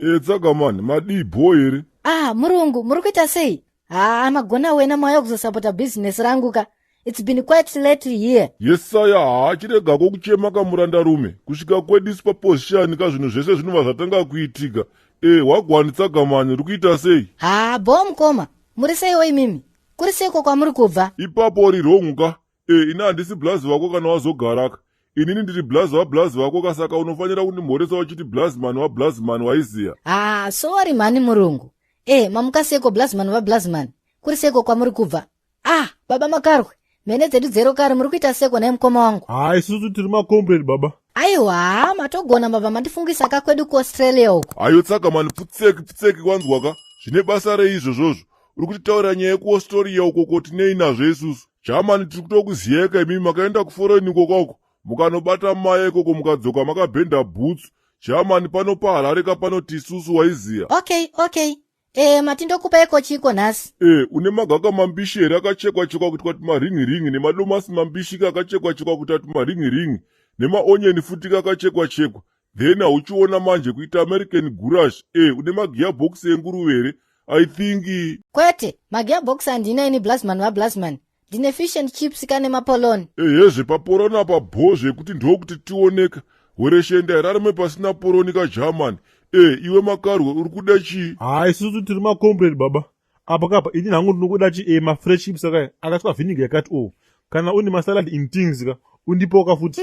E Tsagamani, madii bho here? Ah, murungu, muri kuita sei? Haa, magona wena mauya kuzosapota business rangu ka. It's been quite late here. Yesaya, haa chiregako kuchema kamurandarume. Kusvika kwedu isu paposition ka zvinhu zvese zvinobva zvatanga kuitika. E, wagwani Tsagamani, uri kuita sei? Haa, bho mukoma. Muri seiwo imimi? Kuri seiko kwamuri kubva? Ipapo uri wrong ka. E, ini handisi blazi vako kana wazogaraka. Inini ndiri blazi vablazi vako ka saka unofanira kundimhoresa uchiti blazman wablazman waiziya. Haa, sorry mhani murungu. E, mamuka seiko blazman vablazman? Kuri seiko kwamuri kubva? Ah, baba Makarwe, mhene dzedu dzerokari muri kuita seko nhai mukoma wangu? Haa, isusu tiri macomrade baba. Aiwa, matogona mabva mandifungisa ka kwedu kuAustralia uko. Ayo Tsagamani pfutseki pfutseki wanzwa ka zvine basa rei izvozvozvo uri kutitaurira nyaya yekuAustralia uko ko tinei nazvo isusu Germany tiri kutokuziyeka imimi makaenda kuforeign uko kwako mukanobata maya ikoko mukadzoka makabhenda bhutsu Germany pano paHarare ka panoti isusu waiziya. Okay, okay. E, mati ndokupa iko chiko nhasi? E, une magaka mambishi here akachekwa chekwa kuitwa tumaringi ringi nemadomasi mambishi akachekwa chekwa kuita tumaringi ringi nemaonyeni futi akachekwa chekwa then hauchiona manje kuita American goulash. E, une magearbox enguruve here? I think Kwete, magearbox handina ini Blazman vaBlazman. Ndine fish and chips kane mapoloni. Ehezve paporoni apa bho zvekuti ndokuti tioneka. Hwereshenda irarame pasina poroni kaGermany. E, iwe Makarwe uri kuda chii? Haa, isusu tiri macomrade baba. Apa kapa ini hangu ndinokuda chi e mafresh chips akaya akaiswa vinegar yakati o. Kana une masalad in things ka undipoka futi.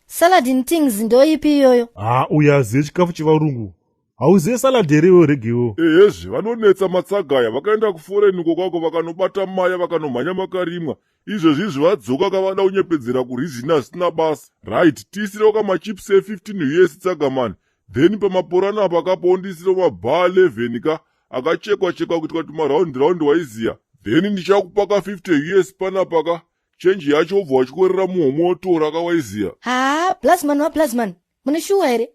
Salad in things ndoipi iyoyo? Haa, uyaziye chikafu chevarungu. Hauziye salad here iwe rege iwewe? Ehezve vanonetsa matsagaya vakaenda kuforeign uko kwako vakanobata maya vakanomhanya makarimwa izvezvi izvi vadzoka kavada kunyepedzera kurizina zvisina basa. Right, tiisirewo kamachips e15 US Tsagamani then pamaporana apa kapo undiisirewo mabhaa 11 ka akachekwa chekwa kuitwa tumaraundi raundi waiziya then ndichakupa ka 50 US panapa ka chenji yacho wobva wachikwerera muhomwe wotora ka waiziya. Haa, Blazman vaBlazman, mune shuwa here?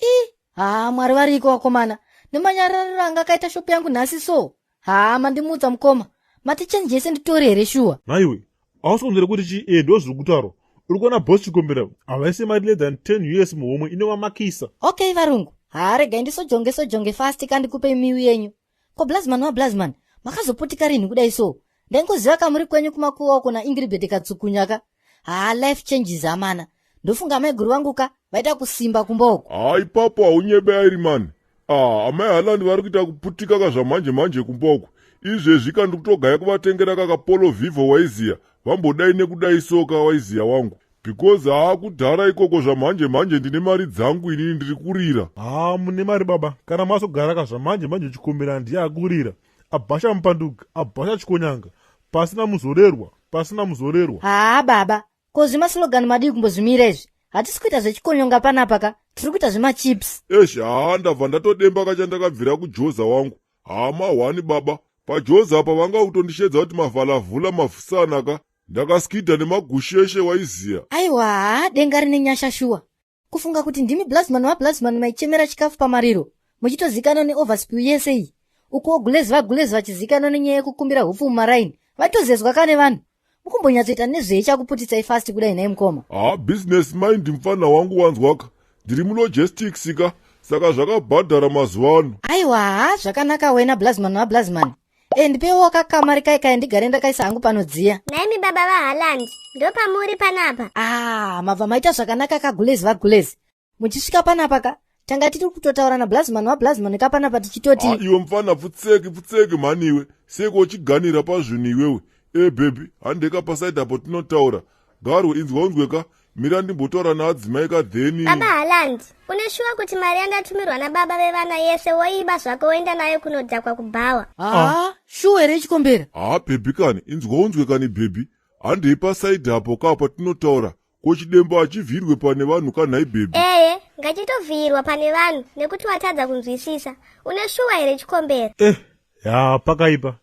Ii, haa Mwari variko vakomana. Nemanyarariro anga akaita shopu yangu nhasi so. Haa mandimutsa mukoma. Mati change yese nditore here shuwa? Nhaiwe, hausi kunzwira kuti chi e ndo zviri kutaurwa. Uri kuona boss Chikombera havaise mari less than 10 US muhomwe inovamakisa. Okay varungu. Haa regai ndisojonge sojonge fast kandikupe miwi yenyu. Ko Blazman waBlazman, makazoputika rinhi kudai so? Ndaingoziva kamuri kwenyu kumakuva uko naIngrid Katsukunya ka. Haa life changes amana. Ndofunga amaiguru vangu ka vaita kusimba kumba uko. Haa ipapo haunyebe Airimani. Ah, amai Haaland vari kuita kuputika ka zvamanje manje kumba uko. Izvezvi ka ndikutogaya kuvatengera ka kapolo vivo waiziya. Vambodai nekudai so ka waiziya wangu. Because haa kudhara ikoko zvamanje manje ndine mari dzangu inini ndiri kurira. Haa mune mari baba kana mazogara ka zvamanje manje Chikombera ndiye akurira. Abhasha mupanduki, abhasha chikonyanga. Pasina muzorerwa, pasina muzorerwa. Haa baba, ko zvimaslogan madii kumbozvimira izvi? Hatisi kuita zvechikonyonga panapa ka, tiri kuita zvemachips. Eish haa ndabva ndatodemba ka chandakabvira kujoza wangu. Haa mahwani baba, pajoza apa vanga kutondishedza kuti mavhalavhula mavhusana ka. Ndakaskidha nemagusheshe waiziya. Aiwa haa denga rine nyasha shuwa. Kufunga kuti ndimi Blazman vaBlazman maichemera chikafu pamariro muchitozikanwa neoverspill yese iyi. Ukuwo Gulez vaGulez vachizikanwa nenyaya yekukumbira hupfu mumaraini vatozezwa kane vanhu. Mukumbonyatsoita nezvei chakuputitsai fast kudai nhai mukoma? Haa business mind mfana wangu wanzwaka. Ndiri mulogistics ka saka zvakabhadhara mazuva ano. Aiwa haa zvakanaka wena Blazman vaBlazman. E ndipewo kakamari kai kai ndigare ndakaisa hangu panodziya. Nhaimi baba vaHaaland, ndopamuri panapa. Ah, mabva maita zvakanaka kaGulezi vaGulezi. Muchisvika panapa ka, tanga tiri kutotaura naBlazman waBlazman ka panapa tichitoti. Ah, iwe mfana pfutseki pfutseki mhani iwe. Seko uchiganira pazvinhu iwewe. E baby, handeka paside apo tinotaura. Garwe inzwa unzwe ka, mira ndimbotaura naadzimai ka then. Baba Haaland, une shuwa kuti mari yandatumirwa nababa vevana yese woiba zvako woenda nayo kunodhakwa kubhawa? Ah, shuwa here Chikombera? Ah, baby kani, inzwa unzwe kani baby. Handei paside apo ka patinotaura. Ko chidembo hachivhirwe pane vanhu ka nhai baby? Eye, ngachitovhirwa pane vanhu nekuti watadza kunzwisisa. Une shuwa here Chikombera? Eh, ya pakaipa.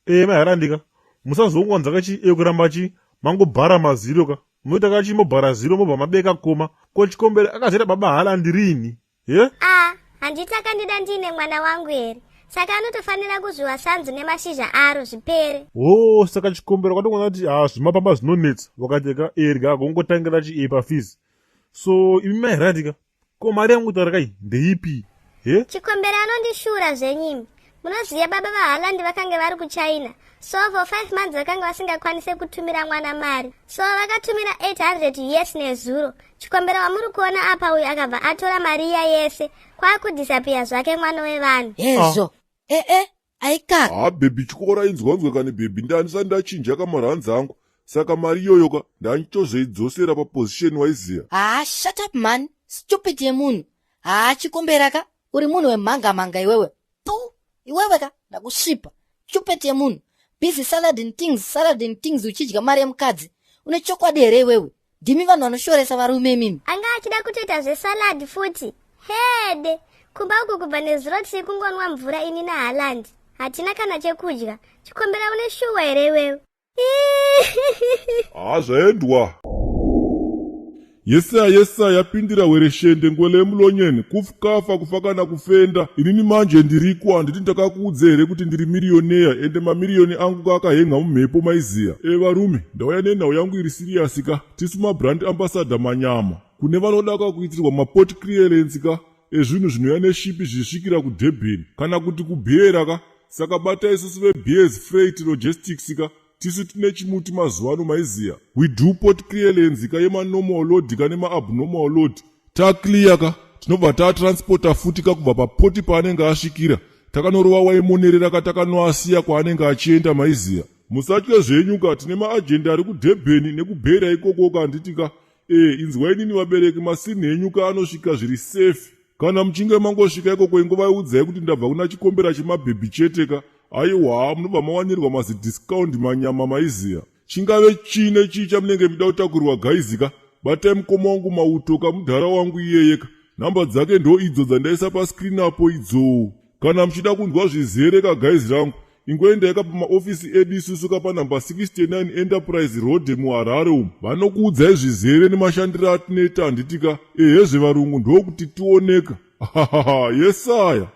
Eh, mai Harandi ka, musazongonza kachi eh kuramba chi mangobhara maziro ka. Munoita kachi mobhara ziro mobva mabeka koma. Ko Chikombera akazoita baba Haaland rini? Ye? Ah, handiti akandida ndiine mwana wangu here? Saka anotofanira kuzviwa sanzu nemashizha aro zvipere. Oh, saka Chikombera kwatongoona kuti ah zvimapamba zvinonetsa. Wakati ka erga agongotangira chi eh pafees. So imi mai Harandi ka, ko mari yangu taura kai ndeipi? He? Chikombera anondishura zvenyimi. Munoziva baba vaHalandi vakange vari kuChina. So for 5 months vakanga vasingakwanise kutumira mwana mari. So vakatumira 800 US nezuro. Chikombera wamuri kuona apa uyu akabva atora mari iya yese kwakudhisapiya zvake mwana wevanhu. Hezvo. Eh eh, aikaka. Ha bhebhi chikora inzwanzwe kani bhebhi ndandisati ndachinja kamaranzi angu saka mari iyoyo ka ndandichozoidzosera paposition waiziya. Haa shut up man, stupid yemunhu. Haa chikombera ka, uri munhu wemhanga mhanga iwewe. Tu, iwewe ka, ndakusvipa. Stupid yemunhu. Busy saladin things, saladin things uchidya mari yemukadzi. Une chokwadi here iwewe? Ndimi vanhu vanoshoresa varume imimi. Anga achida kutoita zvesalad futi. Hede, kumba uku kubva nezuro tiri kungonwa mvura ini naHalandi. Hatina kana chekudya. Chikombera une shuwa here iwewe? Haa zvaendwa. Yesaya yesaya yapindira wereshende ngwele yemulonyeni kufkafa kufa kana kufenda inini manje ndiriko handiti ndakakuudza here kuti ndiri mirioneya ende mamiriyoni angu ka akahenga mumhepo maiziya e varume ndauya nenhau yangu iri siriyasi ka tisu mabrand ambassador manyama kune vanoda ka kuitirwa maport clearance ka ezvinhu zvinouya neshipi zvichisvikira kudurban kana kuti kubeera ka saka bata isusu vebeers freight logistics ka tisu tine chimuti mazuva ano maiziya we do port clearance ka yemanormal load ka nemaabnormal load taclear ka tinobva tatransporta futi ka kubva papoti paanenge asvikira takanorova waimonerera ka takanoasiya kwaanenge achienda maiziya musatye zvenyu ka tine maajenda ari kudurban nekubhera ikoko ka handiti ka e inzwa inini vabereki masini henyu ka anosvika zviri safe kana muchinge mangosvika ikoko ingovaiudzai kuti ndabva kuna chikombera chemabhebhi chete ka aiwa munobva mawanirwa mazidiscount manyama maiziya chingave chine chii chamunenge muda kutakurirwa gaizika batai mukoma wangu mauto kamudhara wangu iyeyeka nhamba dzake ndo idzo dzandaisa pascreen apo idzo kana muchida kunzwa zvizere kagaizi rangu ingoendai ka pamaofisi edu isusu ka panhamba 69 Enterprise Road muHarare umu vanokuudzai zvizere nemashandiro atinoita handiti ka ehezve varungu ndokuti tioneka yesaya.